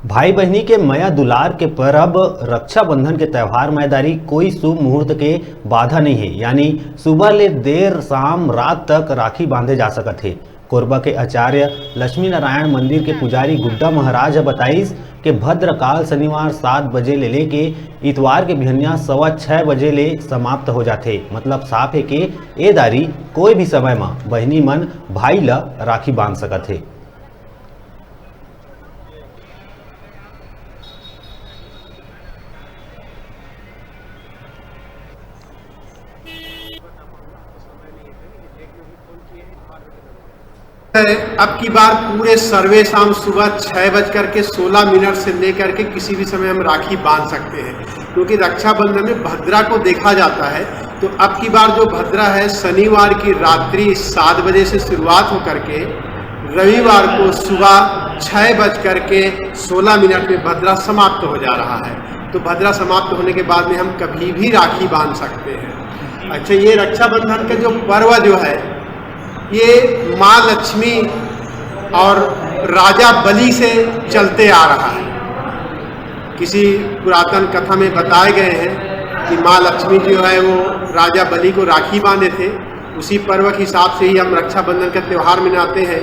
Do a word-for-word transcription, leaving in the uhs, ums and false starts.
भाई बहिनी के मया दुलार के परब रक्षाबंधन के त्योहार म ए दारी कोई शुभ मुहूर्त के बाधा नहीं है, यानी सुबह ले देर शाम रात तक राखी बांधे जा सकत हे। कोरबा के आचार्य लक्ष्मी नारायण मंदिर के पुजारी गुड्डा महाराज ह बताइस के भद्रकाल शनिवार सात बजे ले लेके इतवार के बिहनिया सवा छह बजे ले समाप्त हो जाथे। मतलब साफ है कि ए दारी कोई भी समय म बहिनी मन भाई ल राखी बांध सकत हे। अब की बार पूरे सर्वेशाम सुबह छह बज करके सोलह मिनट से लेकर के किसी भी समय हम राखी बांध सकते हैं, क्योंकि रक्षाबंधन में भद्रा को देखा जाता है। तो अब की बार जो भद्रा है, शनिवार की रात्रि सात बजे से शुरुआत होकर के रविवार को सुबह छह बज करके सोलह मिनट में भद्रा समाप्त हो जा रहा है। तो भद्रा समाप्त होने के बाद में हम कभी भी राखी बांध सकते हैं। अच्छा, ये रक्षाबंधन का जो पर्व जो है, ये माँ लक्ष्मी और राजा बलि से चलते आ रहा है। किसी पुरातन कथा में बताए गए हैं कि माँ लक्ष्मी जो है, वो राजा बलि को राखी बांधे थे। उसी पर्व के हिसाब से ही हम रक्षाबंधन का त्यौहार मनाते हैं।